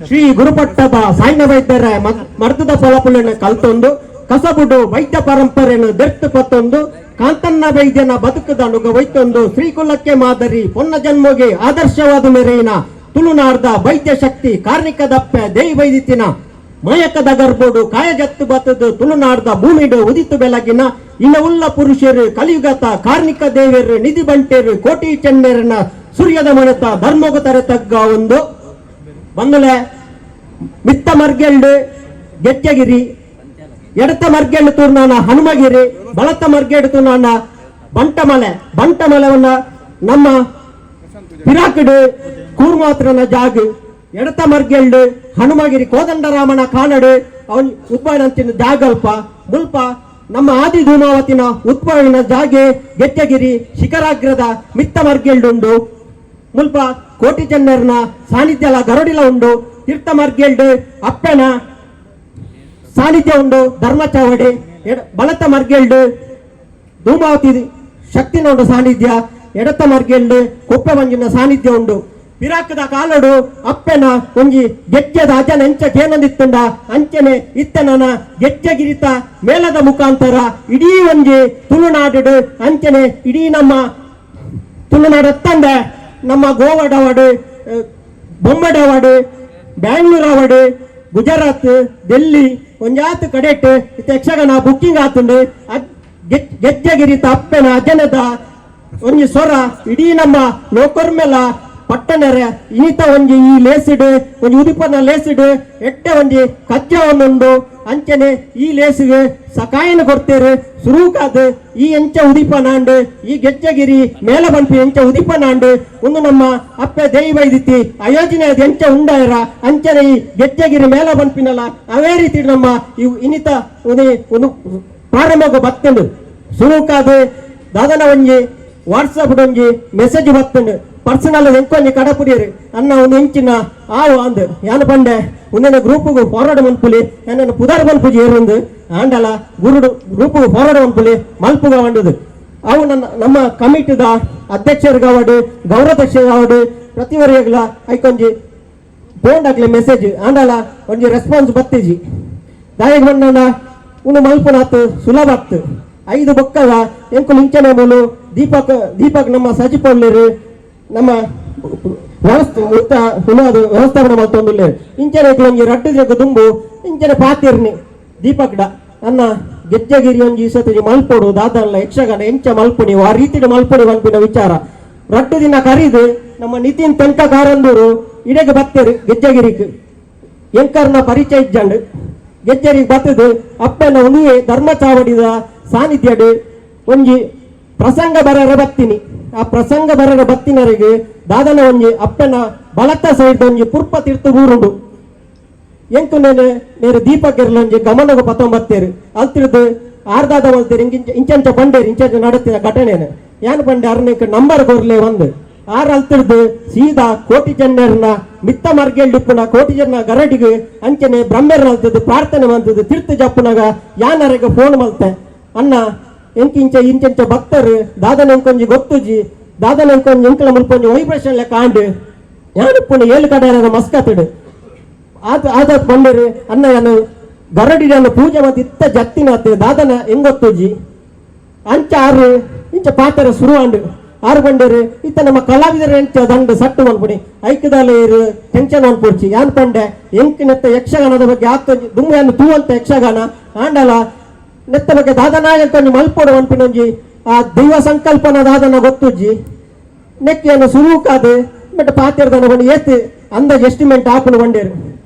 Shri ಗುರುಪಟ್ಟದ ಸಾಯಿನ ವೈದ್ಯರ ಮರ್ದದ ಫಲಪುಲನ್ನು ಕಲ್ತೊಂದು ಕಸಬುಡು ವೈದ್ಯ ಪರಂಪರೆಯನ್ನು ದೆರ್ತು ಪತ್ತೊಂದು ಕಾಂತನ್ನ ವೈದ್ಯನ ಬದುಕದ ನುಗ ವೈತೊಂದು ಶ್ರೀಕುಲಕ್ಕೆ ಮಾದರಿ ಪೊನ್ನ ಜನ್ಮಗೆ ಆದರ್ಶವಾದ ಮೆರೆಯಿನ ತುಳುನಾಡ್ದ ವೈದ್ಯ ಶಕ್ತಿ ಕಾರ್ಣಿಕ ದಪ್ಪೆ ದೇಯಿ ವೈದ್ಯತಿನ ಮಯಕದ ಗರ್ಭೋಡು ಕಾಯಜತ್ತು ಬತ್ತದು ತುಳುನಾಡ್ದ ಭೂಮಿಡು ಉದಿತು ಬೆಲಗಿನ ಇನ್ನ ಉಲ್ಲ ಪುರುಷರು ಕಲಿಯುಗತ ಕಾರ್ಣಿಕ ದೇವರು ನಿಧಿ ಬಂಟೇರು ಕೋಟಿ ಚೆನ್ನೆರನ ಸೂರ್ಯದ ಮಣತ ಧರ್ಮಗು ತರ ತಗ್ಗ ಒಂದು ಬಂದಲೆ ಮಿತ್ತ ಮರ್ಗೆಲ್ಡು ಗೆಜ್ಜಗಿರಿ, ಎಡತ ಮರ್ಗೆಲ್ಡು ತೂರ್ನಾನ ಹನುಮಗಿರಿ, ಬಳತ ಮರ್ಗೆಡು ತೂರ್ನಾನ ಬಂಟಮಲೆ. ಬಂಟಮಲೆವನ್ನ ನಮ್ಮ ಪಿರಾಕಡು ಕೂರ್ಮಾತ್ರನ ಜಾಗ. ಎಡತ ಮರ್ಗೆಲ್ಡು ಹನುಮಗಿರಿ ಕೋದಂಡರಾಮನ ಕಾನಡು ಅವನ್ ಉದ್ಭವನಂಚಿನ ಜಾಗಲ್ಪ. ಮುಲ್ಪ ನಮ್ಮ ಆದಿ ಧೂಮಾವತಿನ ಉದ್ಭವಿನ ಜಾಗೆ ಗೆಜ್ಜಗಿರಿ ಶಿಖರಾಗ್ರದ ಮಿತ್ತ ಮರ್ಗೆಲ್ಡುಂಡು. ಮುಲ್ಪ ಕೋಟಿ ಚೆನ್ನರ್ನ ಸಾನ್ನಿಧ್ಯಲ ಗರುಡಿಲ ಉಂಡು. ತೀರ್ಥ ಮರ್ಗೆಲ್ಡು ಅಪ್ಪೆನ ಸಾನ್ನಿಧ್ಯ ಉಂಡು ಧರ್ಮಚಾವಡಿ. ಬಲತ ಮರ್ಗೆಲ್ಡು ಧೂಮಾವತಿ ಶಕ್ತಿನ ಉಂಡು ಸಾನ್ನಿಧ್ಯ. ಎಡತ ಮರ್ಗೆಲ್ಡು ಕೊಪ್ಪೆ ಮಂಜಿನ ಸಾನ್ನಿಧ್ಯ ಉಂಡು. ಪಿರಾಕದ ಕಾಲಡು ಅಪ್ಪೆನ ಒಂಜಿ ಗೆಜ್ಜೆದ ಅಜನ ಎಂಚ ಕೇನಂದಿತ್ತುಂಡ ಅಂಚನೆ ಇತ್ತನನ ಗೆಜ್ಜೆಗಿರಿತ ಮೇಳದ ಮುಖಾಂತರ ಇಡೀ ಒಂಜಿ ತುಳುನಾಡು, ಅಂಚನೆ ಇಡೀ ನಮ್ಮ ತುಳುನಾಡು ನಮ್ಮ ಗೋವಾಡವಾಡು, ಬೊಂಬಡವಾಡು, ಬ್ಯಾಂಗ್ಳೂರ್, ಗುಜರಾತ್, ಡೆಲ್ಲಿ ಒಂಜಾತ್ ಕಡೆಟ್ ಇತ್ತ ಯಕ್ಷಗಾನ ಬುಕ್ಕಿಂಗ್ ಆತುಂಡು. ಗೆಜ್ಜೆಗಿರಿತ ಅಪ್ಪೆನ ಅಜನದ ಒಂಜಿ ಸ್ವರ ಇಡೀ ನಮ್ಮ ಲೋಕೊರ್ಮೆಲ ಪಟ್ಟಣರೆ ಈತ ಒಂಜಿ ಈ ಲೇಸಿಡ್ ಒಂಜಿ ಉದಿಪನ ಲೇಸಿಡ್ ಎಟ್ಟೆ ಒಂಜಿ ಕಜ್ಜ ಒಂದುಂಡು. ಅಂಚನೆ ಈ ಲೇಸಿಗೆ ಸಕಾಯನ ಕೊಡ್ತೇರು. ಸುರೂಕಾದ್ ಈ ಎಂಚ ಉದಿಪನಾಂಡು, ಈ ಗೆಜ್ಜಗಿರಿ ಮೇಲ ಪನ್ಪಿ ಎಂಚ ಉದಿಪನಾಂಡು, ಒಂದು ನಮ್ಮ ಅಪ್ಪೆ ದೇಯಿ ವೈದಿತಿ ಅಯೋಜನೆ ಎಂಚ ಉಂಡಾಯರ ಅಂಚನೆ ಈ ಗೆಜ್ಜಗಿರಿ ಮೇಲ ಪನ್ಪಿನಲ್ಲ ಅವೇ ರೀತಿ ನಮ್ಮ ಇವು ಇನ್ನಿತ ಒಂದು ಒಂದು ಪ್ರಾರಂಭ ಬತ್ತಂಡು. ಸುರೂಕಾದ್ ದಾದನ ಒಂಜಿ ವಾಟ್ಸಪ್ ಒಂಜಿ ಮೆಸೇಜ್ ಬತ್ತಂಡು. ಪರ್ಸನಲ್ ಎಂಕೊಂಜಿ ಕಡಪುಡಿಯರು ಅನ್ನ ಒಂದು ಇಂಚಿನ ಆವು ಅಂದ್. ಯಾನ್ ಪಂಡೆ, ಉಂದೆನ ಗ್ರೂಪ್ಗು ಫಾರ್ವರ್ಡ್ ಮನ್ಪುಲಿ, ಎನ್ನ ಪುದರ್ ಮನ್ಪುಜಿ ಏರುಂದು. ಆಂಡಲ ಗುರುಡು ಗ್ರೂಪ್ಗು ಫಾರ್ವರ್ಡ್ ಮನ್ಪುಲಿ ಮಲ್ಪುಗ వండుದು. ಅವು ನನ್ನ ನಮ್ಮ ಕಮಿಟಿದ ಅಧ್ಯಕ್ಷರಿಗಾವಡು, ಗೌರವಾಧ್ಯಕ್ಷರಿಗಾವಡು, ಪ್ರತಿವರಿಗಳ ಐಕೊಂಜಿ ಫೋನ್ ಹಾಕ್ಲಿ ಮೆಸೇಜ್. ಆಂಡಲ ಒಂಜಿ ರೆಸ್ಪಾನ್ಸ್ ಬತ್ತಿಜಿ. ದಾಯೆಗ್ ಪಂಡ ಉಂದು ಮಲ್ಪುನಾತ್ ಸುಲಭ ಆತ್. ಐದು ಬೊಕ್ಕದ ಎಂಕುಲು ಇಂಚನೆ ಮೂಲು ದೀಪಕ್ ದೀಪಕ್ ನಮ್ಮ ಸಜಿಪೊಲ್ಲೆರು, ನಮ್ಮ ವ್ಯವಸ್ಥೆ ಉತ್ತ ಹುಣಾದು ವ್ಯವಸ್ಥಾಪನೆ ಮಲ್ತೊಂದುಲ್ಲೆರ್. ಇಂಚನೆ ಒಂಜಿ ರಡ್ಡು ದಿನಕ್ಕೆ ದುಂಬು ಇಂಚನೆ ಪಾತಿರ್ನಿ ದೀಪಕ್ ಡ, ಅನ್ನ ಗೆಜ್ಜಗಿರಿ ಒಂಜಿ ಸತಿ ಮಲ್ಪೊಡು, ದಾದಲ್ಲ ಯಕ್ಷಗಾನ ಎಂಚ ಮಲ್ಪುನಿ, ಆ ರೀತಿಡ್ ಮಲ್ಪೊಡು ಪನ್ಪಿನ ವಿಚಾರ. ರಡ್ಡು ದಿನ ಕರಿದು ನಮ್ಮ ನಿತಿನ್ ತೆಂಕ ಕಾರಂದೂರು ಇಡೆಗೆ ಬತ್ತೇರು. ಗೆಜ್ಜಗಿರಿಕ್ ಎಂಕರ್ನ ಪರಿಚಯ ಇಜ್ಜಂಡು. ಗೆಜ್ಜರಿಗೆ ಬತ್ತದು ಅಪ್ಪನ ಒಂದುವೆ ಧರ್ಮ ಚಾವಡಿದ ಸಾನ್ನಿಧ್ಯಡ್ ಒಂಜಿ ಪ್ರಸಂಗ ಬರರ ಬತ್ತಿನಿ. ಆ ಪ್ರಸಂಗ ಬರರ ಬತ್ತಿನರಿಗೆ ದಾದನ ಒಂಜಿ ಅಪ್ಪನ ಬಲತ್ತ ಸೈಡ್ ಒಂಜಿ ಪುರ್ಪ ತೀರ್ಥ ಊರುಂಡು. ಎಂಕು ನೇನೆ ನೇರು ದೀಪಕ್ ಒಂಜಿ ಗಮನಗ ಪತ್ತೊಂಬತ್ತೇರು. ಅಲ್ತಿರ್ದು ಆರ್ದಾದ ಮಲ್ತೇರು, ಇಂಚ ಇಂಚಂಚ ಪಂಡೇರು, ಇಂಚಂಚ ನಡತಿನ ಘಟನೆನು. ಯಾನ್ ಪಂಡೆ, ಅರ್ನಿಕ್ ನಂಬರ್ ಕೊರ್ಲೆ ಒಂದು. ಆರ್ ಅಲ್ತಿರ್ದು ಸೀದಾ ಕೋಟಿ ಚೆನ್ನರ್ನ ಮಿತ್ತ ಮರ್ಗೆಲ್ಡಿಪ್ಪುನ ಕೋಟಿ ಜನ ಗರಡಿಗೆ ಅಂಚನೆ ಬ್ರಹ್ಮೆರ್ ಮಲ್ತದ್ದು ಪ್ರಾರ್ಥನೆ ಮಲ್ತದ್ದು ತೀರ್ಥ ಜಪ್ಪುನಾಗ ಯಾನರೆಗೆ ಫೋನ್ ಮಲ್ತೆ, ಅಣ್ಣ ಎಂಕ್ ಇಂಚ ಇಂಚಂಚ ಭಕ್ತರು ದಾದನ ಎಂಕೊಂಜಿ ಗೊತ್ತುಜಿ, ದಾದನ ಎಂಕೊಂಜಿ ಎಂಕಲ ಮುಲ್ಪೊಂಜಿ ವೈಬ್ರೇಷನ್ ಲೆಕ್ಕ ಆಂಡ್. ಯಾನ್ ಏಳು ಕಡೆ ಮಸ್ಕತ್ತಿಡು ಆತ ಆತ ಬಂಡರು, ಅಣ್ಣ ಯಾನು ಗರಡಿಡನ್ನು ಪೂಜೆ ಮತ್ತೆ ಇತ್ತ ಜತ್ತಿನಾತ್, ದಾದನ ಹೆಂಗೊತ್ತುಜಿ. ಅಂಚ ಆರು ಇಂಚ ಪಾತ್ರ ಶುರು ಆಂಡ್. ಆರು ಬಂಡರು ಇತ್ತ ನಮ್ಮ ಕಲಾವಿದರ ಎಂಚ ದಂಡ ಸಟ್ಟು ಮನ್ಪುಡಿ ಐಕ್ಯದಾಲ ಟೆನ್ಷನ್ ಮನ್ಪುಡ್ಚಿ. ಯಾನ್ ಪಂಡೆ, ಎಂಕಿನತ್ತ ಯಕ್ಷಗಾನದ ಬಗ್ಗೆ ಆತ ದುಮ್ಮು ಯಾನ್ ತೂವಂತ ಯಕ್ಷಗಾನ ಆಂಡಲ ನೆತ್ತ ಬಗ್ಗೆ ದಾದನಾಯಕ ಮಲ್ಪೊಡು ಮನ್ಪಿನೊಂಜಿ ಆ ದೈವ ಸಂಕಲ್ಪನ ದಾದನ ಗೊತ್ತುಜ್ಜಿ. ನೆಕ್ಕಿಯನ್ನು ಸುರುಕಾದು ಬಟ್ ಪಾತಿರ್ದನ ಬಂದು ಏತ್ ಅಂದಾಜ್ ಎಸ್ಟಿಮೇಟ್ ಆಪುನು ಬಂಡೇರು.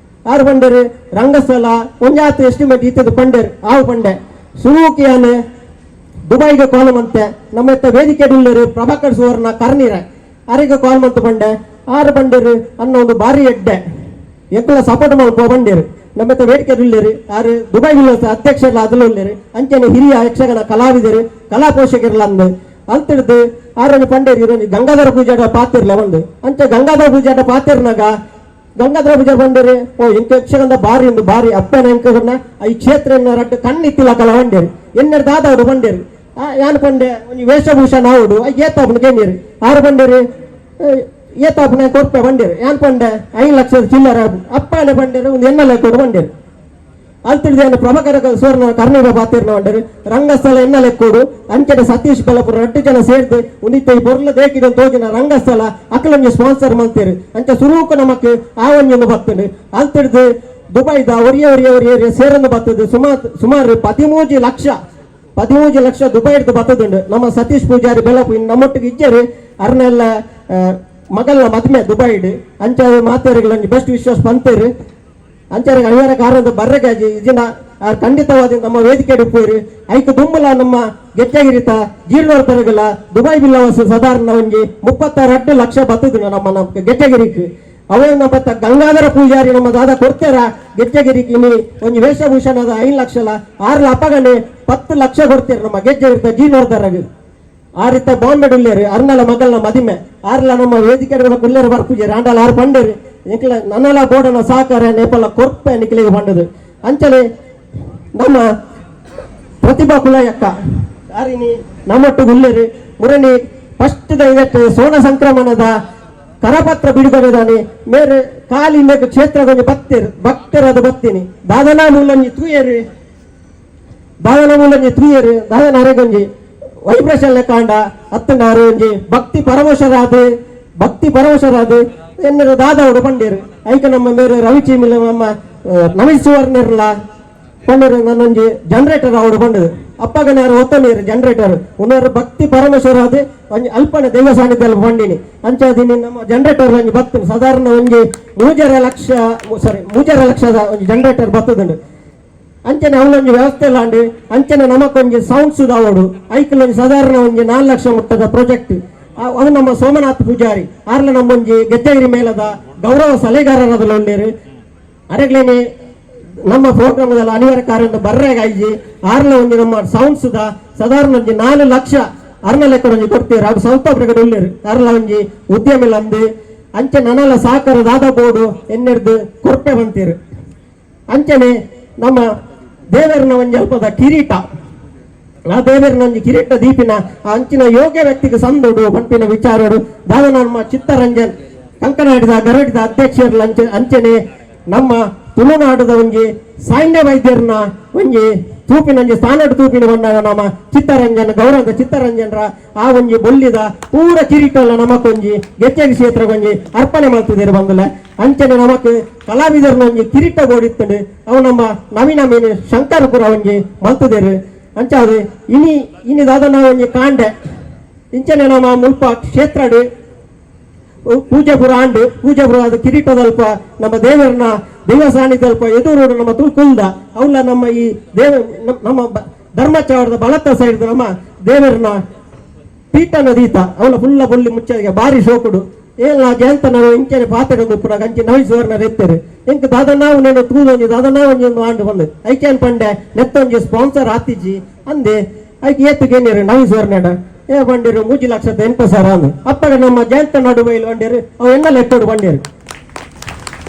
ಆರು ಬಂಡೇರು ರಂಗಸ್ಥಳ ಒಂಜಾತ್ ಎಸ್ಟಿಮೇಟ್ ಇತ್ತದು ಪಂಡೇರು. ಆವು ಪಂಡೆ, ಸುರುಕಿಯಾನ ದುಬೈಗೆ ಕಾಲ್ ಮಂತೆ. ನಮ್ಮ ಇತ್ತ ವೇದಿಕೆ ಉಳ್ಳೇರು ಪ್ರಭಾಕರ್ ಸುವರ್ಣ ಕರ್ನೀರ ಆರಿಗೆ ಕಾಲ್ ಮಂತು ಪಂಡೆ. ಆರು ಬಂಡೇರು ಅನ್ನ ಒಂದು ಬಾರಿ ಎಡ್ಡೆ, ಎಂಕುಲ ಸಪೋರ್ಟ್ ಮಲ್ಪ ಬಂಡೇರು. ನಮ್ಮ ಇತ್ತ ವೇದಿಕೆ ಉಳ್ಳೇರು ಆರು ದುಬೈ ಉಳ್ಳ ಅಧ್ಯಕ್ಷರ ಅದಲು ಉಳ್ಳೇರು, ಅಂಚನೆ ಹಿರಿಯ ಯಕ್ಷಗಾನ ಕಲಾವಿದರು, ಕಲಾ ಪೋಷಕರಲ್ಲ ಅಂದು. ಅಂತಿಡ್ದು ಆರೊಂಜಿ ಪಂಡೇರು, ಇರೋನಿ ಗಂಗಾಧರ ಪೂಜಾಟ ಪಾತಿರ್ಲ ಒಂದು. ಅಂಚೆ ಗಂಗಾಧರ ಪೂಜಾಟ ಪಾತಿರ್ನಾಗ ಗಂಗಾಧರ ಪೂಜೆ ಬಂಡೇರು, ಓ ಎಂಕ ಯಕ್ಷಗಾನ ಬಾರಿ ಉಂದು, ಬಾರಿ ಅಪ್ಪನ ಎಂಕನ ಈ ಕ್ಷೇತ್ರ ರಡ್ಡು ಕಣ್ಣಿತ್ತಿಲ್ಲ ಕಲ ಬಂಡೇರು. ಎನ್ನೆರ್ ದಾದಾಡು ಬಂಡೇರು. ಯಾನ್ ಪಂಡೆ, ಒಂಜಿ ವೇಷಭೂಷಣ ಆವಡು ಏತಾಪುಂಡು ಕೇಂದಿರು. ಆರು ಬಂಡೇರು ಏತಾಪನೆ ಕೊರ್ಪೆ ಬಂಡೇರು ಏನ್ ಪಂಡೆ 5 ಲಕ್ಷದ ಚಿಲ್ಲರ ಅಪ್ಪನೆ ಬಂಡೇರು ಒಂದು ಎನ್ನಲೆ ಕೊಡು ಬಂಡೇರು ಅಲ್ತಿಡ್ದೇನು ಪ್ರಭಾಕರ ಸುವರ್ಣ ಕರ್ನೀರ ಬಾತಿರ್ನ ಬಂಡೇರು ರಂಗಸ್ಥಳ ಎನ್ನಲೆ ಕೊಡು ಅಂಚನೆ ಸತೀಶ್ ಬಲಪುರ ರಡ್ಡು ಜನ ಸೇರ್ದು ಉಂದಿತ್ತ ಈ ಪೊರ್ಲ ದೇಕಿದ ತೋಜಿನ ರಂಗಸ್ಥಳ ಅಕಲೊಂಜಿ ಸ್ಪಾನ್ಸರ್ ಮಲ್ತೇರು ಅಂಚ ಸುರೂಕು ನಮಕ್ ಆ ಒಂಜೊಂದು ಬರ್ತುಂಡು ಅಲ್ತಿಡ್ದು ದುಬೈದ ಒರಿಯ ಒರಿಯ ಒರಿಯ ಒರಿಯ ಸೇರೊಂದು ಬರ್ತದೆ ಸುಮಾರು ಸುಮಾರು 13 ಲಕ್ಷ 13 ಲಕ್ಷ ದುಬೈ ಹಿಡ್ದು ಬರ್ತದುಂಡು. ನಮ್ಮ ಸತೀಶ್ ಪೂಜಾರಿ ಬೆಳಪು ಇನ್ನು ನಮ್ಮೊಟ್ಟಿಗೆ ಇಜ್ಜರು ಅರ್ನೆಲ್ಲ ಮಗಲ್ನ ಮದ್ಮೆ ದುಬೈಡ್ ಅಂಚ ಮಾತೇರುಗಳೊಂಜಿ ಬೆಸ್ಟ್ ವಿಶ್ವಾಸ ಪಂತೇರು ಅಂಚಾರಿಗೆ ಅನಿವಾರ್ಯ ಕಾರಣದ ಬರ್ರೆಗಾಜಿ ಇಜಿನ ಆರ್ ಖಂಡಿತವಾದ ನಮ್ಮ ವೇದಿಕೆ ಉಪ್ಪೇರು ಐಕ್ ದುಮ್ಮಲ ನಮ್ಮ ಗೆಜ್ಜೆಗಿರಿತ ಜೀರ್ಣೋರ್ತರಗಳ ದುಬೈ ಬಿಲ್ಲವಸ ಸಾಧಾರಣ ಒಂಜಿ 36 ಲಕ್ಷ ಬತ್ತದು ನಮ್ಮ ನಮ್ಮ ಗೆಜ್ಜೆಗಿರಿಕ್ ಅವೇ ನಮ್ಮ ಗಂಗಾಧರ ಪೂಜಾರಿ ನಮ್ಮ ದಾದ ಕೊಡ್ತೇರ ಗೆಜ್ಜೆಗಿರಿಕ್ ಇನಿ ಒಂಜಿ ವೇಷಭೂಷಣದ 5 ಲಕ್ಷಲ 6 ಅಪ್ಪಗನೆ 10 ಲಕ್ಷ ಕೊಡ್ತೇರ ನಮ್ಮ ಗೆಜ್ಜೆಗಿರಿತ ಜೀರ್ಣೋರ್ತರಗ ಆ ರೀತ ಬಾಂಬೆ ಉಲ್ಲೇರು ಅರ್ನಲ ಮಗಲ್ನ ಮದಿಮೆ ಆರ್ಲ ನಮ್ಮ ವೇದಿಕೆ ಉಲ್ಲೇರು ಬರ್ಪೂಜಾರಿ ಆಂಡಲ ಆರು ಪಂಡೇರು ಎಂಕ್ಲ ನನ್ನಲ ಬೋಡನ ಸಹಕಾರ ನೇಪಲ ಕೊರ್ಪೆ ನಿಕ್ಲಿಗೆ ಪಂಡದು ಅಂಚನೆ ನಮ್ಮ ಪ್ರತಿಭಾ ಕುಲಯಕ್ಕ ಆರಿನಿ ನಮ್ಮೊಟ್ಟು ಗುಲ್ಲೇರು ಮುರಣಿ ಫಸ್ಟ್ ಇದಕ್ಕೆ ಸೋಣ ಸಂಕ್ರಮಣದ ಕರಪತ್ರ ಬಿಡುಗಡೆದಾನೆ ಮೇರೆ ಕಾಲಿಂದ ಕ್ಷೇತ್ರಗೊಂಜಿ ಭಕ್ತರು ಭಕ್ತರಾದ ಬತ್ತೀನಿ ದಾದನಾ ಮೂಲಂಜಿ ತೂಯರು ದಾದನ ಮೂಲಂಜಿ ತೂಯರು ದಾದನ ಅರೆಗೊಂಜಿ ವೈಬ್ರೇಷನ್ ಲೆಕ್ಕಾಂಡ ಅತ್ತಂಡಾರು ಒಂಜಿ ಭಕ್ತಿ ಪರವಶರಾದ ಭಕ್ತಿ ಪರವಶರಾದ ಎನ್ನರ ದಾದವರು ಪಂಡೇರು ಐಕ ನಮ್ಮ ಮೇರೆ ರವಿ ಚೀಮಿಲ ನಮ್ಮ ನವೀನ್ ಸುವರ್ಣರ್ಲ ಪಂಡೇರು ನನ್ನೊಂಜಿ ಜನರೇಟರ್ ಅವರು ಪಂಡದು ಅಪ್ಪಗನಾರು ಒತ್ತನೀರು ಜನರೇಟರ್ ಉನ್ನರು ಭಕ್ತಿ ಪರಮೇಶ್ವರಾದ ಒಂಜಿ ಅಲ್ಪನೆ ದೈವ ಸಾನ್ನಿಧ್ಯ ಪಂಡಿನಿ ಅಂಚಾದಿನಿ ನಮ್ಮ ಜನರೇಟರ್ ಒಂಜಿ ಬತ್ತುಂಡು ಸಾಧಾರಣ ಒಂಜಿ 3.5 ಲಕ್ಷ ಸಾರಿ 3.5 ಲಕ್ಷದ ಒಂಜಿ ಜನರೇಟರ್ ಬತ್ತದುಂಡು. ಅಂಚನೆ ಅವನೊಂಜಿ ವ್ಯವಸ್ಥೆ ಲಾಂಡು ಅಂಚನೆ ನಮಕೊಂಜಿ ಸೌಂಡ್ಸ್ ದಾವಡು ಐಕಲೊಂಜಿ ಸಾಧಾರಣ ಒಂಜಿ 4 ಲಕ್ಷ ಮುಟ್ಟದ ಪ್ರಾಜೆಕ್ಟ್ ಅದು ನಮ್ಮ ಸೋಮನಾಥ್ ಪೂಜಾರಿ ಆರ್ಲ ನಮ್ಮೊಂಜಿ ಗೆಜ್ಜಗಿರಿ ಮೇಲದ ಗೌರವ ಸಲಹೆಗಾರರಾದ ಉಳ್ಳೇರು ಅರೆಗ್ಲೇನೆ ನಮ್ಮ ಪ್ರೋಗ್ರಾಮದಲ್ಲಿ ಅನಿವಾರ್ಯ ಕಾರ್ಯ ಬರ್ರೆಗಾಯ್ಜಿ ಆರ್ಲ ಒಂಜಿ ನಮ್ಮ ಸೌಂಡ್ಸ್ the ಸಾಧಾರಣ ಒಂಜಿ 4 ಲಕ್ಷ ಅರ್ನ ಲೆಕ್ಕ ಒಂಜಿ ಕೊಡ್ತೀರ ಅದು ಸೌತ್ ಆಫ್ರಿಕಾ ಉಳ್ಳೇರು ಅರ್ಲ ಒಂಜಿ ಉದ್ಯಮ ಅಂದು ಅಂಚೆ ನನಲ ಸಹಕಾರ ದಾದ ಬೋರ್ಡು ಎನ್ನೆರ್ದು ಕೊರ್ಪೆ ಬಂತೀರು. ಅಂಚನೆ ನಮ್ಮ ದೇವರನ ಒಂಜಿ ಅಲ್ಪದ ಕಿರೀಟ ಆ ದೇವರನ ಒಂಜಿ ಕಿರೀಟ ದೀಪಿನ ಆ ಅಂಚಿನ ಯೋಗ್ಯ ವ್ಯಕ್ತಿಗೆ ಸಂದೋಡು ಪಂಪಿನ ವಿಚಾರೋಡು ದಾದ ನಮ್ಮ ಚಿತ್ತರಂಜನ್ ಕಂಕನಾಡಿದ ಗರಡಿದ ಅಧ್ಯಕ್ಷರ ಅಂಚನೆ ನಮ್ಮ ತುಳುನಾಡದ ಒಂಜಿ ಸಾನ್ಯ ವೈದ್ಯರನ್ನ ಒಂಜಿ ತೂಪಿನ ಒಂಜಿ ಸ್ಥಾನಡು ತೂಪಿನ ಬಂದಾಗ ನಮ್ಮ ಚಿತ್ತರಂಜನ್ ಗೌರವದ ಚಿತ್ತರಂಜನ್ರ ಆ ಒಂಜಿ ಬೊಲ್ಲಿದ ಪೂರ ಕಿರೀಟಲ್ಲ ನಮಕೊಂಜಿ ಗೆಜ್ಜೆಗೆ ಕ್ಷೇತ್ರಗೊಂಜಿ ಅರ್ಪಣೆ ಮಾಡ್ತಿದ್ದೀರಿ ಬಂದಲೆ ಅಂಚನೆ ನಮಕ್ ಕಲಾವಿದರನ್ನ ಒಂಜಿ ಕಿರೀಟ ಬೋಡಿತ್ತುಂಡು ಅವು ನಮ್ಮ ನವೀನ ಮೀನು ಶಂಕರಪುರ ಒಂಜಿ ಮಲ್ತದೇರು ಅಂಚಾದು ಇನಿ ಇನಿ ದಾದ ನಾವು ಒಂಜಿ ಕಾಂಡೆ ಇಂಚನೆ ನಮ್ಮ ಮುಲ್ಪ ಕ್ಷೇತ್ರಡು ಪೂಜೆಪುರ ಆಂಡು ಪೂಜೆಪುರ ಅದು ಕಿರೀಟದಲ್ಪ ನಮ್ಮ ದೇವರನ್ನ ದೈವ ಸಾನ್ನಿಧ್ಯಲ್ಪ ಎದುರು ನಮ್ಮ ತುಳ್ಕುಲ್ದ ಅವಲ್ಲ ನಮ್ಮ ಈ ದೇವ ನಮ್ಮ ಧರ್ಮಚಾರದ ಬಲತ್ತ ಸೈಡ್ ನಮ್ಮ ದೇವರನ್ನ ಪೀಠ ನದೀತ ಅವಳ ಫುಲ್ಲ ಬುಳ್ಳಿ ಮುಚ್ಚ ಬಾರಿ ಶೋಕುಡು ಏಲ್ಲ ಜಯಂತ ನಾವು ಇಂಚನೆ ಪಾತ್ರೆ ಪುರ ಗಂಚಿ ನವಿ ಸುವರ್ಣ ರೆತ್ತರು ಎಂಕ್ ದಾದನಾವು ನೇನು ತೂದೊಂಜಿ ದಾದನಾವು ಒಂಜಿ ಒಂದು ಆಂಡು ಬಂದು ಐಕೇನ್ ಪಂಡೆ ನೆತ್ತೊಂಜಿ ಸ್ಪಾನ್ಸರ್ ಆತಿಜಿ ಅಂದೆ ಐಕ್ ಏತುಗೇನಿರು ನವಿ ಸುವರ್ಣಡ ಏ ಬಂಡಿರು 3,80,000 ಅಂದು ಅಪ್ಪಗ ನಮ್ಮ ಜಯಂತ ನಡುವೆ ಬಂಡೇರು ಅವು ಎನ್ನಲ್ಲ ಎಟ್ಟೋಡು ಬಂಡೇರು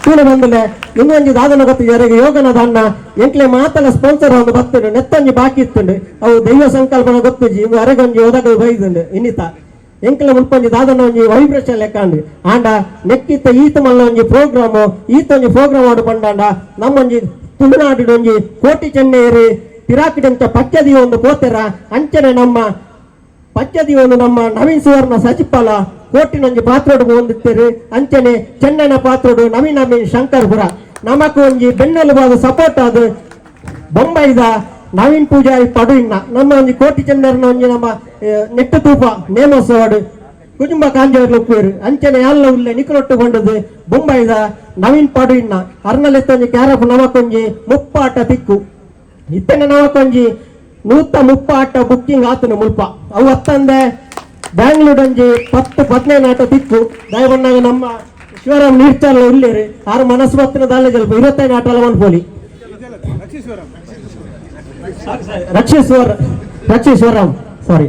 ತೂಲೆ ಬಂದಲೆ ಇನ್ನೊಂಜಿ ದಾದನ ಗೊತ್ತು ಯಾರಿಗೆ ಯೋಗನ ದಾನ್ನ ಎಂಕ್ಲೆ ಮಾತಲ ಸ್ಪಾನ್ಸರ್ ಒಂದು ಬತ್ತುಂಡು ನೆತ್ತೊಂಜಿ ಬಾಕಿ ಇತ್ತುಂಡು ಅವು ದೈವ ಸಂಕಲ್ಪನ ಗೊತ್ತುಜಿ ಇಂದು ಅರೆಗೊಂಜಿ ಒದಗ ಬೈದುಂಡು ಇನ್ನಿತ ಎಂಕ್ಲೆ ಮುಲ್ಪೊಂಜಿ ದಾದನ ಒಂಜಿ ವೈಬ್ರೇಷನ್ ಲೆಕ್ಕಾಂಡು ಆಂಡ ನೆಕ್ಕಿತ್ತ ಈತ ಮಲ್ಲ ಒಂಜಿ ಪ್ರೋಗ್ರಾಮು ಈತ ಒಂಜಿ ಪ್ರೋಗ್ರಾಮ್ ಆಡು ಪಂಡಾಂಡ ನಮ್ಮೊಂಜಿ ತುಳುನಾಡು ಒಂಜಿ ಕೋಟಿ ಚೆನ್ನೇರಿ ಪಿರಾಕಿಡಂತ ಪಚ್ಚದಿ ಒಂದು ಪೋತೆರ ಅಂಚನೆ ನಮ್ಮ ಪಚ್ಚದಿ ಒಂದು ನಮ್ಮ ನವೀನ್ ಸುವರ್ಣ ಸಚಿಪಾಲ ಕೋಟಿನೊಂಜಿ ಪಾತ್ರೋಡು ಹೊಂದಿತ್ತೇರು ಅಂಚನೆ ಚೆನ್ನನ ಪಾತ್ರೋಡು ನವೀನ್ ನವೀನ್ ಶಂಕರ್ಪುರ ನಮಕ್ ಒಂಜಿ ಬೆನ್ನೆಲುಬಾದ ಸಪೋರ್ಟ್ ಅದು ಬೊಂಬೈದ ನವೀನ್ ಪೂಜಾರಿ ಪಡು ಇನ್ನ ನಮ್ಮ ಒಂಜಿ ಕೋಟಿ ಚೆನ್ನರ್ನ ಒಂಜಿ ನಮ್ಮ ನೆಟ್ಟು ತೂಪ ನೇಮೋತ್ಸವಡು ಕುಟುಂಬ ಕಾಂಜವರ್ಲ ಉಪ್ಪೇರು ಅಂಚನೆ ಅಲ್ಲ ಉಲ್ಲೆ ನಿಕಲೊಟ್ಟು ಕೊಂಡದು ಬೊಂಬೈದ ನವೀನ್ ಪಡು ಇನ್ನ ಅರ್ನಲೆತ್ತೊಂಜಿ ಕ್ಯಾರಪ್ ನಮಕೊಂಜಿ ಮುಪ್ಪಾಟ ತಿಕ್ಕು ಇತ್ತನೆ ನಮಕೊಂಜಿ 130 ಆಟ ಬುಕ್ಕಿಂಗ್ ಆತನು ಮುಲ್ಪ ಅವು ಅತ್ತಂದೆ ಬ್ಯಾಂಗ್ಳೂರ್ ಒಂಜಿ 10 15 ಆಟ ತಿಕ್ಕು ದಯಬಣ್ಣಾಗ ನಮ್ಮ ಶಿವರಾಮ್ ನೀರ್ಚಾಲ ಉಲ್ಲೇರು ಆರು ಮನಸ್ಸು ಬತ್ತಿನ ದಾಲೆ ಜಲ್ಪ 25 ಆಟ ಪೋಲಿ ರಕ್ಷೇಶ್ವರಂ ಸಾರಿ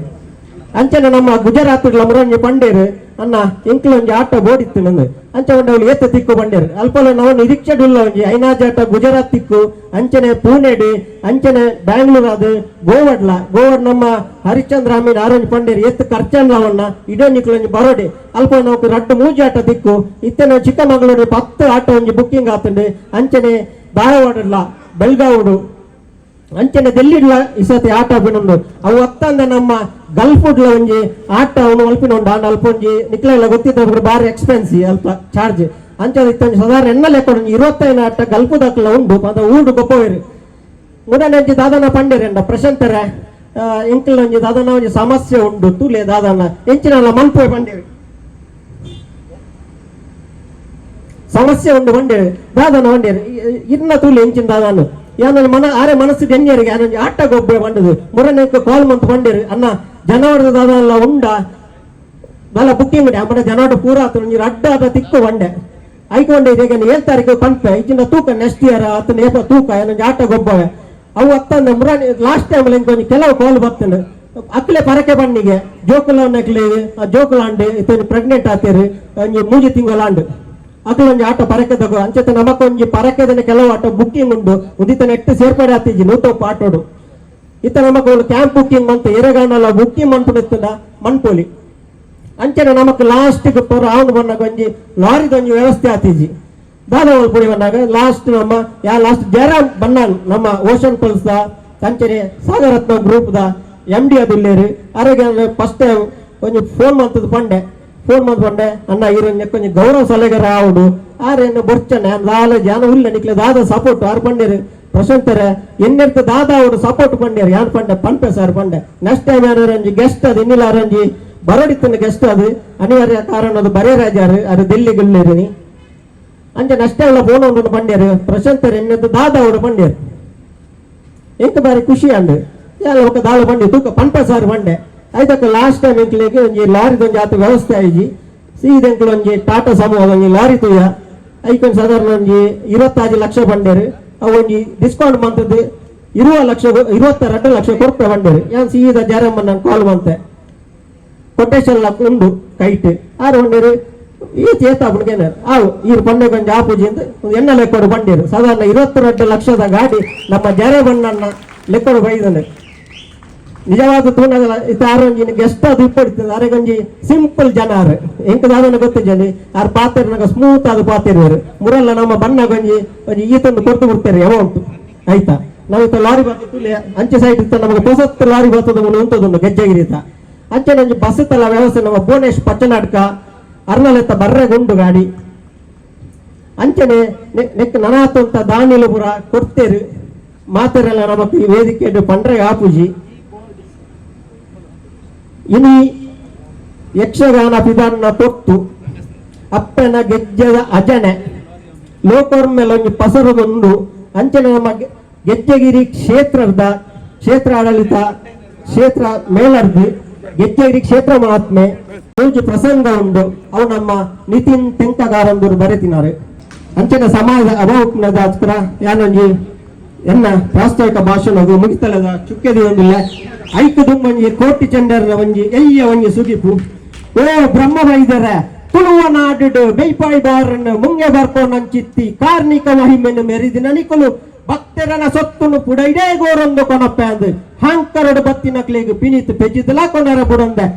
ಅಂಚನೆ ನಮ್ಮ ಗುಜರಾತ್ ಮುರಂಜಿ ಪಂಡೇರು ಅನ್ನ ಎಂಕ್ಲೊಂಜಿ ಆಟ ಬೋಡಿತ್ತು ನಂದು ಅಂಚ ಒಂಡವ್ಲು ಏತ್ ತಿಕ್ಕು ಬಂಡೇರು ಅಲ್ಪಲ ನಾವು ನಿರೀಕ್ಷೆ ಉಲ್ಲ ಒಂಜಿ ಐನಾಜಾಟ ಗುಜರಾತ್ ತಿಕ್ಕು ಅಂಚನೆ ಪೂನೆಡ್ ಅಂಚನೆ ಬ್ಯಾಂಗ್ಳೂರ್ ಅದು ಗೋವಡ್ಲ ಗೋವಡ್ ನಮ್ಮ ಹರಿಶ್ಚಂದ್ರ ಅಮೀನ್ ಆರೋಂಜ್ ಪಂಡೇರು ಏತ್ ಖರ್ಚನ್ಲವನ್ನ ಇಡೋ ನಿಕ್ಲೊಂಜಿ ಬರೋಡೆ ಅಲ್ಪ ನಾವು ರಡ್ಡು ಮೂಜಿ ಆಟ ತಿಕ್ಕು ಇತ್ತೆ ನಾವು ಚಿಕ್ಕಮಗಳೂರು 10 ಆಟ ಒಂಜಿ ಬುಕ್ಕಿಂಗ್ ಆತಂಡು ಅಂಚನೆ ಧಾರವಾಡಡ್ಲ ಬೆಳಗಾವುಡು ಅಂಚನೆ ದೆಲ್ಲಿಡ್ಲ ಈ ಸತಿ ಆಟ ಬಿನೊಂದು ಅವು ಅತ್ತಂದ ನಮ್ಮ ಗಲ್ಫುಡ್ಲ ಒಂಜಿ ಆಟ ಅವನು ಅಲ್ಪಿನ ಉಂಡು ಆಂಡ ಅಲ್ಪ ಒಂಜಿ ನಿಕ್ಲೆಲ್ಲ ಗೊತ್ತಿದ್ದ ಬಾರಿ ಎಕ್ಸ್ಪೆನ್ಸಿ ಅಲ್ಪ ಚಾರ್ಜ್ ಅಂಚನೆ ಇತ್ತೊಂಜಿ ಸಾಧಾರಣ ಎನ್ನ ಲೆಕ್ಕ ಒಂಜಿ 25 ಆಟ ಗಲ್ಫುದಕ್ಲ ಉಂಡು ಪಂಡ ಊಡು ಗೊಪ್ಪವೇರು ಮುಡನೆ ದಾದನ ಪಂಡೇರೆಂಡ ಪ್ರಶಾಂತರ ಎಂಕಲ್ ಒಂಜಿ ದಾದನ ಒಂಜಿ ಸಮಸ್ಯೆ ಉಂಡು ತೂಲೆ ದಾದನ ಎಂಚಿನಲ್ಲ ಮನ್ಪುವೆ ಪಂಡೇರು ಸಮಸ್ಯೆ ಉಂಡು ಬಂಡೇರು ದಾದನ ಬಂಡೇರು ಇನ್ನ ತೂಲೆ ಎಂಚಿನ ದಾದಾನು ಯಾನೊಂದು ಮನ ಆರೆ ಮನಸ್ಸು ಎನ್ನಿಯರಿಗೆ ಯಾನೊಂದು ಆಟ ಗೊಬ್ಬೆ ಬಂಡದು ಮುರನೆಕ್ ಕಾಲ್ ಮಂತ್ ಬಂಡೇರು ಅನ್ನ ಜನವರದ ದಾದಲ್ಲ ಉಂಡ ಬಲ ಬುಕ್ಕಿಂಗ್ ಉಂಡೆ ಅಮ್ಮಡ ಜನವರ ಪೂರ ಆತ ಒಂಜಿ ರಡ್ಡ ಆಟ ತಿಕ್ಕು ಬಂಡೆ ಐಕೊಂಡೆ ಈಗ 7 ತಾರೀಕು ಪಂಪೆ ಇಚ್ಚಿನ ತೂಕ ನೆಕ್ಸ್ಟ್ ಇಯರ್ ಆತನ ಏಪ ತೂಕ ಏನೊಂದು ಆಟ ಗೊಬ್ಬವೆ ಅವು ಅತ್ತಂದ ಮುರಾನಿ ಲಾಸ್ಟ್ ಟೈಮ್ ಒಂಜಿ ಕೆಲವು ಕಾಲ್ ಬರ್ತಂಡು ಅಕ್ಲೆ ಪರಕೆ ಬಣ್ಣಿಗೆ ಜೋಕುಲವನ್ನಕ್ಲೆ ಜೋಕುಲಾಂಡ್ ಇತ್ತ ಪ್ರೆಗ್ನೆಂಟ್ ಆತೇರು ಒಂಜಿ 3 ತಿಂಗಳಾಂಡ್ ಅಕ್ಲೆ ಒಂಜಿ ಆಟ ಪರಕೆ ತಗೋ ಅಂಚತೆ ನಮಕೊಂಜಿ ಪರಕೆದನೆ ಕೆಲವು ಆಟ ಬುಕ್ಕಿಂಗ್ ಉಂಡು ಉದಿತ ನೆಟ್ಟು ಸೇರ್ಪಡೆ ಆತಿಜಿ ನೂತೊಪ್ಪ ಆಟೋಡು ಇತ್ತ ನಮಕ್ ಕ್ಯಾಂಪ್ ಬುಕ್ಕಿಂಗ್ ಮಂತ್ ಎರೆಗಾಂಡಲ ಬುಕ್ಕಿಂಗ್ ಮನ್ಪುನಿತ್ತದ ಮನ್ಪೋಲಿ ಅಂಚನೆ ನಮಕ್ ಲಾಸ್ಟ್ ಪೊರ ಆವನು ಬನ್ನಾಗ ಒಂಜಿ ಲಾರಿದೊಂಜಿ ವ್ಯವಸ್ಥೆ ಆತಿಜಿ ದಾದ ಪುಡಿ ಬಂದಾಗ ಲಾಸ್ಟ್ ನಮ್ಮ ಯಾ ಲಾಸ್ಟ್ ಜಯರಾಮ್ ಬನ್ನಾನ್ ನಮ್ಮ ಓಷನ್ ಪಲ್ಸ್ the ಅಂಚನೆ ಸಾಗರತ್ನ group the M D ಅದಿಲ್ಲೇರು ಆರೋಗ್ಯ ಫಸ್ಟ್ ಟೈಮ್ ಒಂಜಿ ಫೋನ್ ಮಂತದ ಪಂಡೆ ಫೋನ್ ಮಂತ್ ಪಂಡೆ ಅಣ್ಣ ಈರೊಂಜಿ ಕೊಂಚ ಗೌರವ ಸಲಹೆಗಾರ ಆವಡು ಆರೇನು ಬೊರ್ಚನೆ ದಾಲ ಜಾನ ಉಲ್ಲ ನಿಕ್ಲೆ ದಾದ ಸಪೋರ್ಟ್ ಆರು ಪಂಡೇರು ಪ್ರಶಾಂತರ ಎನ್ನೆರ್ತ ದಾದ ಅವಡು ಸಪೋರ್ಟ್ ಪಂಡೇರು ಯಾನ್ ಪಂಡೆ ಪನ್ಪೆ ಸರ್ ಪಂಡೆ ನೆಕ್ಸ್ಟ್ ಟೈಮ್ ಯಾರು ಒಂಜಿ ಗೆಸ್ಟ್ ಅದು ಇನ್ನಿಲ್ಲ ಒಂಜಿ ಬರೋಡಿತ್ತನ ಗೆಸ್ಟ್ ಅದು ಅನಿವಾರ್ಯ ಕಾರಣ ಅದು ಬರೇ ರಾಜಾರು ಅದು ದಿಲ್ಲಿಗುಳ್ಳೇರಿ ಅಂಚೆ ನೆಕ್ಸ್ಟ್ ಟೈಮ್ phone ಉಂಟು ಪಂಡೇರು ಪ್ರಶಾಂತರ್ ಎನ್ನೆದ್ದು ದಾದ ಅವಡು ಪಂಡೇರು ಎಂತ ಬಾರಿ ಖುಷಿ ಅಂಡು ಯಾಲ ఒక ದಾಳ ಬಂಡಿ ತೂಕ ಪಂಪ ಸಾರು ಬಂಡೆ ಐತಕ್ಕ ಲಾಸ್ಟ್ ಟೈಮ್ ಎಂಕ್ಲೆಗ್ ಒಂಜಿ ಲಾರಿದೊಂಜಿ ಆತ ವ್ಯವಸ್ಥೆ ಆಯಿಜಿ ಸೀದ ಎಂಕ್ಲು ಒಂಜಿ ಟಾಟಾ ಸಮೂಹದ ಒಂಜಿ ಲಾರಿ ತೂಯ ಐಕೊಂಜಿ ಸಾಧಾರಣ ಒಂಜಿ 25 ಲಕ್ಷ ಬಂಡೇರು ಅವು ಒಂಜಿ ಡಿಸ್ಕೌಂಟ್ ಮಂತದ್ದು 20 ಲಕ್ಷ 22 ಲಕ್ಷ ಕೊರ್ಪೆ ಬಂಡೇರು ಯಾನ್ ಸೀದ ಜಯರಾಮನ್ನ ಕಾಲ್ ಮಂತೆ ಕೊಟೇಶನ್ ಲಕ್ ಉಂಡು ಕೈಟ್ ಆರು ಬಂಡೇರು ಈ ಚೇತ ಬುಡ್ಗೇನಾರು ಆವು ಈರು ಪಂಡೆ ಕೊಂಚ ಆಪುಜಿ ಅಂತ ಎಣ್ಣ ಲೆಕ್ಕೋಡು ಬಂಡೇರು ಸಾಧಾರಣ 22 ಲಕ್ಷದ ಗಾಡಿ ನಮ್ಮ ಜರೆ ಬಣ್ಣನ್ನ ಲೆಕ್ಕೋಡು ಬೈದನೆ ನಿಜವಾದ ತೂನಗಲ ಇತ್ತ ಆರೊಂಜಿ ಗೆಸ್ಟ್ ಅದು ಇಪ್ಪಡಿತದೆ ಅರೆಗೊಂಜಿ ಸಿಂಪಲ್ ಜನ ಆರು ಎಂಕ ದಾದನ ಗೊತ್ತಿಜ್ಜಂಡಿ ಆರ್ ಪಾತೆರ್ನಾಗ ಸ್ಮೂತ್ ಅದು ಪಾತೆರುವರು ಮುರಲ್ಲ ನಮ್ಮ ಬಣ್ಣ ಗೊಂಜಿ ಒಂಜಿ ಈತೊಂದು ಕೊರ್ತು ಬಿಡ್ತಾರೆ ಅಮೌಂಟ್ ಆಯ್ತಾ ನಾವು ಇತ್ತ ಲಾರಿ ಬರ್ತದೆ ಅಂಚೆ ಸೈಡ್ ಇತ್ತ ನಮಗೆ ಪೊಸತ್ತು ಲಾರಿ ಬರ್ತದೆ ಉಂಟದುಂಡು ಗೆಜ್ಜೆಗಿರಿತ ಅಂಚೆ ಒಂಜಿ ಬಸ್ ತಲ ವ್ಯವಸ್ಥೆ ನಮ್ಮ ಭುವನೇಶ್ ಪಚ್ಚನಾಡ್ಕ ಅರ್ನಲೆತ್ತ ಬರ್ರೆ ಗುಂಡು ಗಾಡಿ ಅಂಚನೆ ನೆಕ್ ನನಾತಂತ ದಾನಿಲುಪುರ ಕೊಡ್ತೇರು ಮಾತೆರೆಲ್ಲ ನಮಕ್ ಈ ವೇದಿಕೆ ಪಂಡ್ರೆ ಆಪುಜಿ ಇನಿ ಯಕ್ಷಗಾನ ಪಿದಾನ್ನ ಪೊತ್ತು ಅಪ್ಪನ ಗೆಜ್ಜೆದ ಅಜನೆ ಲೋಕೋರ್ಮೆಲೊಂಜಿ ಪಸರದೊಂದು ಅಂಚನೆ ನಮ್ಮ ಗೆಜ್ಜೆಗಿರಿ ಕ್ಷೇತ್ರದ ಕ್ಷೇತ್ರ ಆಡಳಿತ ಕ್ಷೇತ್ರ ಮೇಲರ್ದು ಗೆಜ್ಜೆಗಿರಿ ಕ್ಷೇತ್ರ ಮಹಾತ್ಮೆ ಪೂಜೆ ಪ್ರಸಂಗ ಉಂಡು ಅವು ನಮ್ಮ ನಿತಿನ್ ತೆಂಕಗಾರಂದೂರು ಬರೆತಿನಾರು ಅಂಚನೆ ಸಮಾಜದ ಅಭಾವಕ್ನದಾಸ್ಕರ ಯಾನೊಂಜಿ ಎನ್ನ ಪ್ರಾಸ್ತಾವಿಕ ಭಾಷಣ ಅದು ಮುಗಿತಲದ ಚುಕ್ಕೆದಿ ಒಂದಿಲ್ಲ ಐಕು ದುಮ್ಮಂಜಿ ಕೋಟಿ ಚಂಡರ ಒಂಜಿ ಎಯ್ಯ ಒಂಜಿ ಸುಗಿಪು ಓ ಬ್ರಹ್ಮ ವೈದ್ಯರ ತುಳುವ ನಾಡು ಬೆಯ್ಪಾಯಿ ಬಾರನ್ನು ಮುಂಗೆ ಬರ್ಪೋ ನಂಚಿತ್ತಿ ಕಾರ್ಣಿಕ ಮಹಿಮೆಯನ್ನು ಮೆರಿದಿನ ನಿಕುಲು ಭಕ್ತರನ ಸೊತ್ತುನು ಪುಡೈಡೇ ಗೋರೊಂದು ಕೊನಪ್ಪೆ ಅಂದು ಹಾಂಕರಡು ಬತ್ತಿನಕ್ಲಿಗೆ ಪಿನಿತು ಪೆಜಿದಲ ಕೊನರ ಬುಡಂದೆ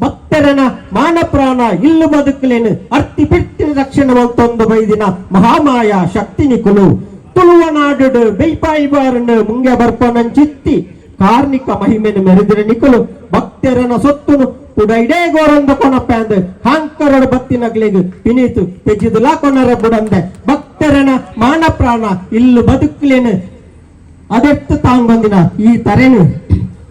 ಭಕ್ತರನ ಮಾನ ಪ್ರಾಣ ಇಲ್ಲು ಬದುಕಲೇನು ಅರ್ತಿ ಬಿಟ್ಟಿನ ರಕ್ಷಣೆ ಮಂತೊಂದು ಬೈದಿನ ಮಹಾಮಾಯ ಶಕ್ತಿ ನಿಕುಲು ತುಳುವ ನಾಡು ಬೆಯ್ಪಾಯಿ ಬಾರನ್ನು ಮುಂಗೆ ಬರ್ಪೋ ನಂಚಿತ್ತಿ ಕಾರ್ಣಿಕ ಮಹಿಮೆಯನ್ನು ಮೆರೆದಿರ ನಿಕುಲು ಭಕ್ತರನ ಸೊತ್ತುನು ಪುಡೈಡೇ ಗೋರೊಂದು ಕೊನಪ್ಪೆ ಅಂದು ಹಾಂಕರಡು ಬತ್ತಿನಗ್ಲಿಗೆ ಪಿನೀತು ಪೆಜಿದುಲಾ ಕೊನರ ಬುಡಂದೆ ಭಕ್ತರನ ಮಾನ ಪ್ರಾಣ ಇಲ್ಲು ಬದುಕಲೇನು ಅದೆತ್ತು ತಾಂಗೊಂದಿನ ಈ ತರೆನು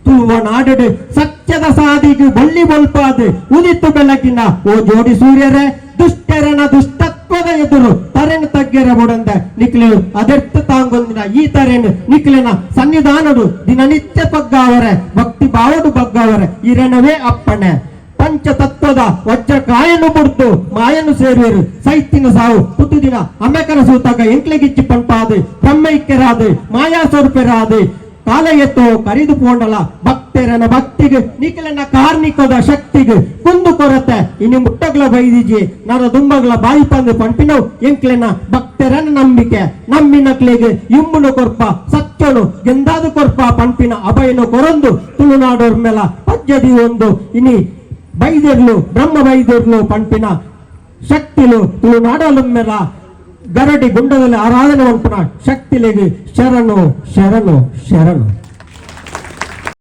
ತುಳುವ ನಾಡು ಸತ್ಯದ ಸಾದಿಗೆ ಬಳ್ಳಿ ಬೊಲ್ಪಾದು ಉದಿತು ಬೆಳಕಿನ ಓ ಜೋಡಿ ಸೂರ್ಯರೇ ದುಷ್ಟರನ ದುಷ್ಟತ್ವದ ಎದುರು ತರೆನು ತಗ್ಗೆರ ಬುಡಂದೆ ನಿಕ್ಲು ಅದೆತ್ತು ತಾಂಗೊಂದಿನ ಈ ತರೆನು ನಿಕ್ಲಿನ ಸನ್ನಿಧಾನಡು ದಿನನಿತ್ಯ ಬಗ್ಗಾವರೆ ಭಕ್ತಿ ಭಾವಡು ಬಗ್ಗಾವರೆ ಇರಣವೇ ಅಪ್ಪಣೆ ಪಂಚತತ್ವದ ವಜ್ರಕಾಯನ್ನು ಬುಡ್ದು ಮಾಯನ್ನು ಸೇರುವರು ಸೈತಿನ ಸಾವು ಪುತ್ತುದಿನ ಅಮೆಕನ ಸೂತಾಗ ಎಂಕ್ಲೆಗಿಚ್ಚಿ ಪಂಪಾದು ಬ್ರಹ್ಮೈಕ್ಯರಾದು ಮಾಯಾ ಸ್ವರೂಪರಾದು ಕಾಲ ಎತ್ತು ಕರಿದು ಪೋಂಡಲ ಭಕ್ತರನ ಭಕ್ತಿಗೆ, ನಿಖಲನ ಕಾರ್ಣಿಕದ ಶಕ್ತಿಗೆ ಕುಂದು ಕೊರತೆ ಇನಿ ಮುಟ್ಟಗ್ಲ ಬೈದಿಜಿ, ನರ ದುಂಬಗ್ಲ ಬಾಯಿ ಪಂದು ಪಂಪಿನವು ಎಂಕ್ಲೆನ ಭಕ್ತರನ ನಂಬಿಕೆ. ನಮ್ಮಿನಕ್ಲೆಗ್ ಇಂಬುನು ಕೊರ್ಪ, ಸತ್ಯನು ಗೆಂದಾದು ಕೊರ್ಪ ಪಂಪಿನ ಅಭಯನು ಕೊರೊಂದು ತುಳುನಾಡೋರ್ ಮೇಲ ಪಜ್ಜದಿ ಒಂದು ಇನಿ ಬೈದಿರ್ಲು, ಬ್ರಹ್ಮ ಬೈದಿರ್ಲು ಪಂಪಿನ ಶಕ್ತಿಲು ತುಳುನಾಡಲು ಮೇಲ ಗರಡಿ ಗುಂಡದಲ್ಲಿ ಆರಾಧನೆ ಮನ್ಪುನ ಶಕ್ತಿಲೆಗ್ ಶರಣು ಶರಣು ಶರಣು.